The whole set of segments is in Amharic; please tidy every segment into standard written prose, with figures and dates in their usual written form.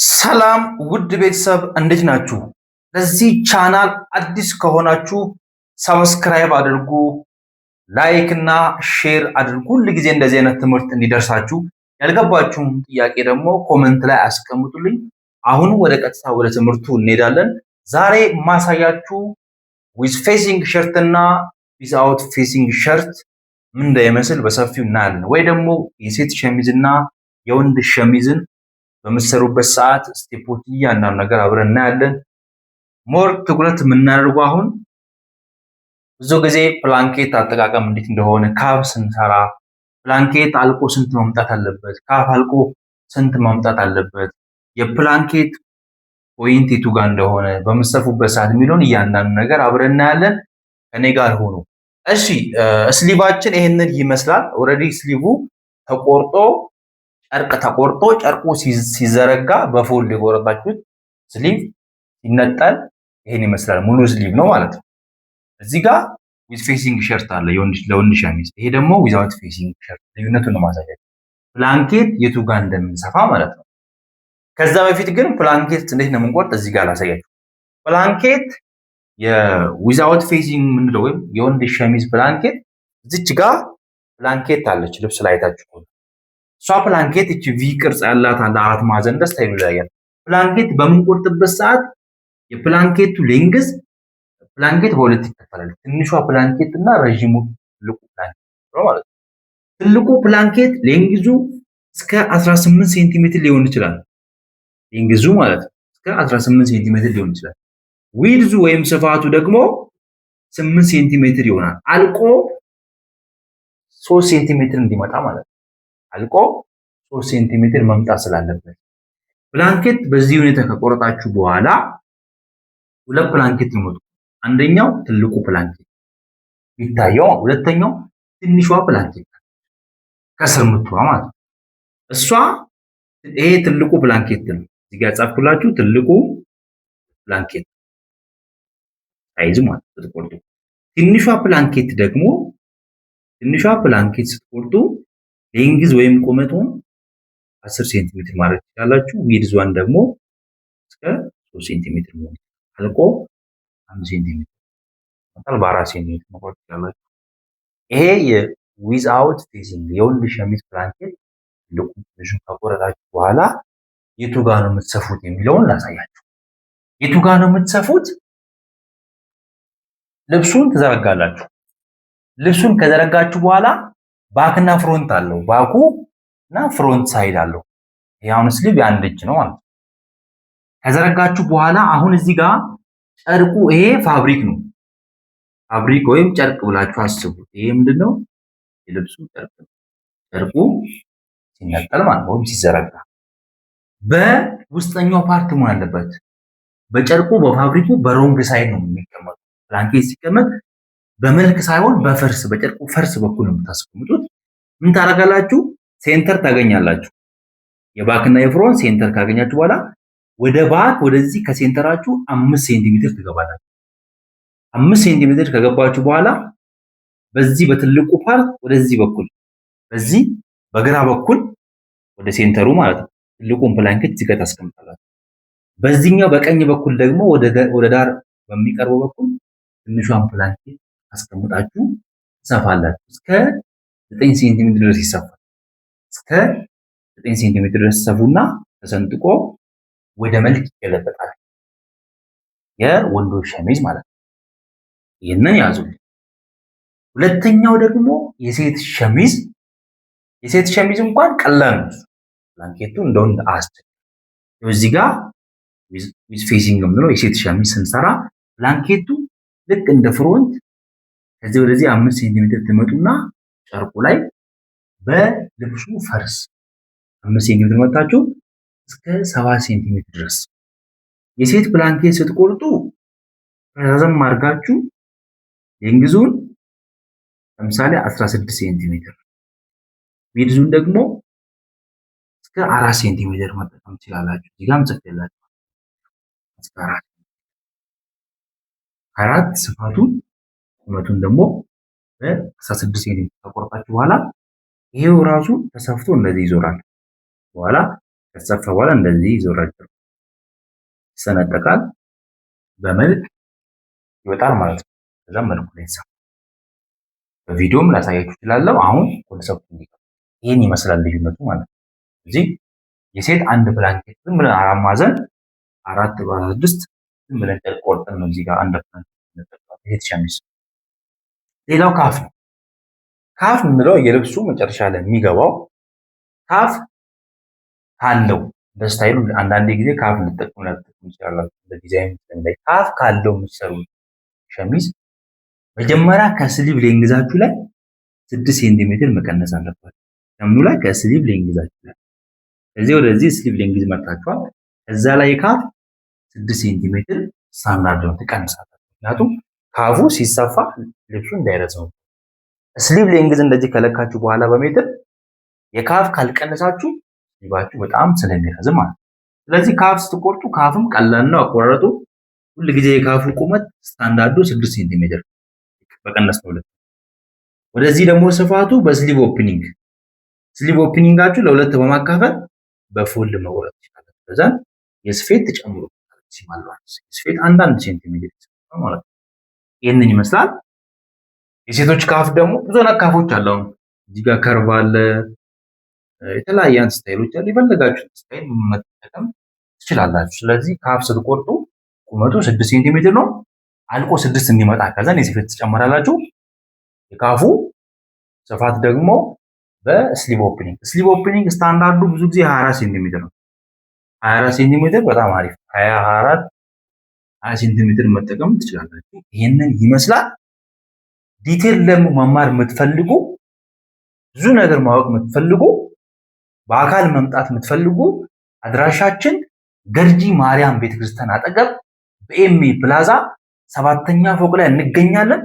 ሰላም ውድ ቤተሰብ እንዴት ናችሁ? ለዚህ ቻናል አዲስ ከሆናችሁ subscribe አድርጉ፣ like እና share አድርጉ። ሁል ጊዜ እንደዚህ አይነት ትምህርት እንዲደርሳችሁ፣ ያልገባችሁም ጥያቄ ደግሞ comment ላይ አስቀምጡልኝ። አሁን ወደ ቀጥታ ወደ ትምህርቱ እንሄዳለን። ዛሬ ማሳያችሁ with facing shirt እና without facing shirt ምን እንደሚመስል በሰፊው እናያለን። ወይ ደግሞ የሴት ሸሚዝ እና የወንድ ሸሚዝን በምትሰሩበት ሰዓት step ኦች እያንዳንዱ ነገር አብረን እናያለን። More ትኩረት የምናደርገው አሁን ብዙ ጊዜ blanket አጠቃቀም እንዴት እንደሆነ፣ cuff ስንሰራ blanket አልቆ ስንት መምጣት አለበት፣ cuff አልቆ ስንት መምጣት አለበት፣ የ blanket point የቱ ጋር እንደሆነ በምትሰፉበት ሰዓት የሚለውን እያንዳንዱ ነገር አብረን እናያለን። ከኔ ጋር ሆኑ። እሺ፣ sleeve ኣችን ይሄንን ይመስላል። Already sleeve ተቆርጦ፣ ጨርቅ ተቆርጦ ጨርቁ ሲዘረጋ በ fold የቆረጣችሁት sleeve ሲነጠል ይሄን ይመስላል። ሙሉ sleeve ነው ማለት ነው። እዚህ ጋር with facing shirt አለ ለወንድ ሸሚዝ። ይሄ ደግሞ without facing shirt፣ ልዩነቱን ነው ማሳየት። Blanket የቱ ጋር እንደምንሰፋ ማለት ነው። ከዛ በፊት ግን blanket እንዴት ነው የምንቆርጥ እዚህ ጋር ላሳያችሁ። Blanket የ without facing የምንለው ወይም የወንድ ሸሚዝ blanket፣ እዚች ጋር blanket አለች። ልብስ ላይ አይታችሁ ከሆነ እሷ blanket እቺ V ቅርጽ ያላት አለ፣ አራት ማዕዘን፣ ደስ ይላል። Blanket በምንቆርጥበት ሰዓት የ blanket ኡ length፣ blanket በሁለት ይከፈላል። ትንሿ blanket እና ረዥሙ ትልቁ blanket ነው ማለት ነው። ትልቁ blanket length ኡ እስከ 18 ሴንቲሜትር ሊሆን ይችላል። Length ኡ ማለት ነው እስከ 18 ሴንቲሜትር ሊሆን ይችላል። Width ኡ ወይም ስፋቱ ደግሞ 8 ሴንቲሜትር ይሆናል። አልቆ 3 ሴንቲሜትር እንዲመጣ ማለት ነው። አልቆ 3 ሴንቲሜትር መምጣት ስላለበት blanket በዚህ ሁኔታ ከቆረጣችሁ በኋላ ሁለት blanket ነው። አንደኛው ትልቁ blanket የሚታየው፣ ሁለተኛው ትንሿ blanket ከስር የምትሆነው ማለት ነው። እሷ ይሄ ትልቁ blanket ነው። እዚህ ጋር ጻፍኩላችሁ፣ ትልቁ blanket size ማለት ስትቆርጡ፣ ትንሿ blanket ደግሞ፣ ትንሿ blanket ስትቆርጡ length ወይም ቁመቱን 10 ሴንቲሜትር ማለት ትችላላችሁ። Width ዋን ደግሞ እስከ 3 ሴንቲሜትር መሆን፣ አልቆ 5 ሴንቲሜትር ይመጣል። በ4 ሴንቲሜትር መቁረጥ ትችላላችሁ። ይሄ የ without facing የወንድ ሸሚዝ blanket ትልቁ ትንሹን ከቆረጣችሁ በኋላ የቱ ጋር ነው የምትሰፉት የሚለውን ላሳያችሁ። የቱ ጋር ነው የምትሰፉት? ልብሱን ትዘረጋላችሁ። ልብሱን ከዘረጋችሁ በኋላ back ና front አለው። Back ኡ እና front side አለው። ይሄ አሁን sleeve የአንድ እጅ ነው ማለት ነው። ከዘረጋችሁ በኋላ አሁን እዚህ ጋር ጨርቁ ይሄ fabric ነው። Fabric ወይም ጨርቅ ብላችሁ አስቡ። ይሄ ምንድነው? የልብሱ ጨርቅ ነው። ጨርቁ ሲነጠል ማለት ነው፣ ወይም ሲዘረጋ በውስጠኛው part መሆን አለበት። በጨርቁ በ fabric ኡ በ wrong side ነው የሚቀመጡ። Blanket ሲቀመጥ በመልክ ሳይሆን በፈርስ፣ በጨርቁ ፈርስ በኩል ነው የምታስቀምጡት። ምን ታደርጋላችሁ? Center ታገኛላችሁ። የ back እና የ front center ካገኛችሁ በኋላ ወደ back ወደዚህ ከ center ኣችሁ 5 ሴንቲሜትር ትገባላችሁ። 5 ሴንቲሜትር ከገባችሁ በኋላ በዚህ በትልቁ part ወደዚህ በኩል፣ በዚህ በግራ በኩል ወደ center ኡ ማለት ነው፣ ትልቁን blanket እዚህ ጋር ታስቀምጣላችሁ። በዚህኛው በቀኝ በኩል ደግሞ ወደ ዳር በሚቀርበው በኩል ትንሿን blanket አስቀምጣችሁ ትሰፋላችሁ። እስከ 9 ሴንቲሜትር ድረስ ይሰፋል። እስከ 9 ሴንቲሜትር ድረስ ሰፉና ተሰንጥቆ ወደ መልክ ይገለበጣል። የወንዶች ሸሚዝ ማለት ነው። ይህንን ያዙልኝ። ሁለተኛው ደግሞ የሴት ሸሚዝ። የሴት ሸሚዝ እንኳን ቀላል ነው። Blanket ኡ እንደወንድ አያስቸግርም። እዚህ ጋር with facing የምንለው የሴት ሸሚዝ ስንሰራ blanket ኡ ልክ እንደ front ከዚህ ወደዚህ 5 ሴንቲሜትር ትመጡና ጨርቁ ላይ በልብሱ ፈርስ 5 ሴንቲሜትር መጣችሁ እስከ 7 ሴንቲሜትር ድረስ። የሴት blanket ስትቆርጡ ረዘም አድርጋችሁ length ኡን ለምሳሌ 16 ሴንቲሜትር፣ width ኡን ደግሞ እስከ 4 ሴንቲሜትር መጠቀም ትችላላችሁ። እዚህ ጋርም ጽፌላችኋለሁ። እስከ አራት አራት ስፋቱን፣ ቁመቱን ደግሞ በ16 ሴንቲሜትር ከቆረጣችሁ በኋላ ይሄው ራሱ ተሰፍቶ እንደዚህ ይዞራል። በኋላ ከተሰፋ በኋላ እንደዚህ ይዞራል። ይሰነጠቃል፣ በመልክ ይወጣል ማለት ነው። ከዛም መልኩ ላይ ይሰፋል። በቪዲዮም ላሳያችሁ እችላለሁ። አሁን concept ኡ እንዲገባ ይህን ይመስላል ልዩነቱ ማለት ነው። እዚህ የሴት አንድ blanket ዝም ብለን አራት ማዕዘን 4 በ6 ዝም ብለን ጨርቅ ቆርጠን ነው እዚህ ጋር አንድ blanket የምንጠቀመው የሴት ሸሚዝ። ሌላው cuff ነው። Cuff የምንለው የልብሱ መጨረሻ ላይ የሚገባው cuff ካለው በ style ኡ አንዳንድ ጊዜ cuff ልጠቀሙ ላትጠቀሙ ይችላላችሁ። በዲዛይን ላይ cuff ካለው የምትሰሩት ሸሚዝ መጀመሪያ ከ sleeve length ኣችሁ ላይ 6 ሴንቲሜትር መቀነስ አለባችሁ። ከምኑ ላይ? ከ sleeve length ኣችሁ ላይ። ከዚህ ወደዚህ sleeve length መርታችኋል። ከዛ ላይ cuff 6 ሴንቲሜትር ስታንዳርድ ነው ትቀንሳላችሁ። ምክንያቱም cuff ኡ ሲሰፋ ልብሱ እንዳይረዝም። Sleeve length እንደዚህ ከለካችሁ በኋላ በሜትር የ cuff ካልቀነሳችሁ sleeve ኣችሁ በጣም ስለሚረዝም ማለት ነው። ስለዚህ cuff ስትቆርጡ cuff ም ቀላል ነው አቆራረጡ። ሁል ጊዜ የ cuff ኡ ቁመት ስታንዳርዱ 6 ሴንቲሜትር በቀነስ ነው። ወደዚህ ደግሞ ስፋቱ በ sleeve opening፣ sleeve opening ኣችሁ ለሁለት በማካፈል በ fold መቁረጥ ይችላል። ከዛ የስፌት ተጨምሮ የስፌት አንዳንድ ሴንቲሜትር ማለት ነው። ይህንን ይመስላል። የሴቶች cuff ደግሞ ብዙ አይነት cuff ኦች አሉ። አሁን እዚህ ጋር curve አለ፣ የተለያየ አይነት style ኦች አሉ። የፈለጋችሁት style መጠቀም ትችላላችሁ። ስለዚህ cuff ስትቆርጡ ቁመቱ 6 ሴንቲሜትር ነው። አልቆ 6 እንዲመጣ ከዛን የስፌት ትጨምራላችሁ። የ cuff ኡ ስፋት ደግሞ በ sleeve opening፣ sleeve opening standard ኡ ብዙ ጊዜ 24 ሴንቲሜትር ነው። 24 ሴንቲሜትር በጣም አሪፍ፣ 24 20 ሴንቲሜትር መጠቀም ትችላላችሁ። ይህንን ይመስላል። Detail ደግሞ መማር የምትፈልጉ፣ ብዙ ነገር ማወቅ የምትፈልጉ፣ በአካል መምጣት የምትፈልጉ አድራሻችን ገርጂ ማርያም ቤተክርስቲያን አጠገብ በኤሚ ፕላዛ ሰባተኛ ፎቅ ላይ እንገኛለን።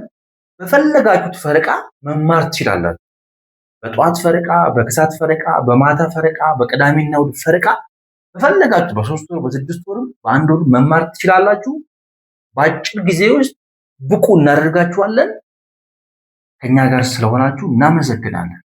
በፈለጋችሁት ፈረቃ መማር ትችላላችሁ። በጠዋት ፈረቃ፣ በከሰዓት ፈረቃ፣ በማታ ፈረቃ፣ በቅዳሜና እሑድ ፈረቃ በፈለጋችሁ በ3 ወር፣ በ6 ወርም፣ በአንድ ወር መማር ትችላላችሁ። በአጭር ጊዜ ውስጥ ብቁ እናደርጋችኋለን። ከኛ ጋር ስለሆናችሁ እናመሰግናለን።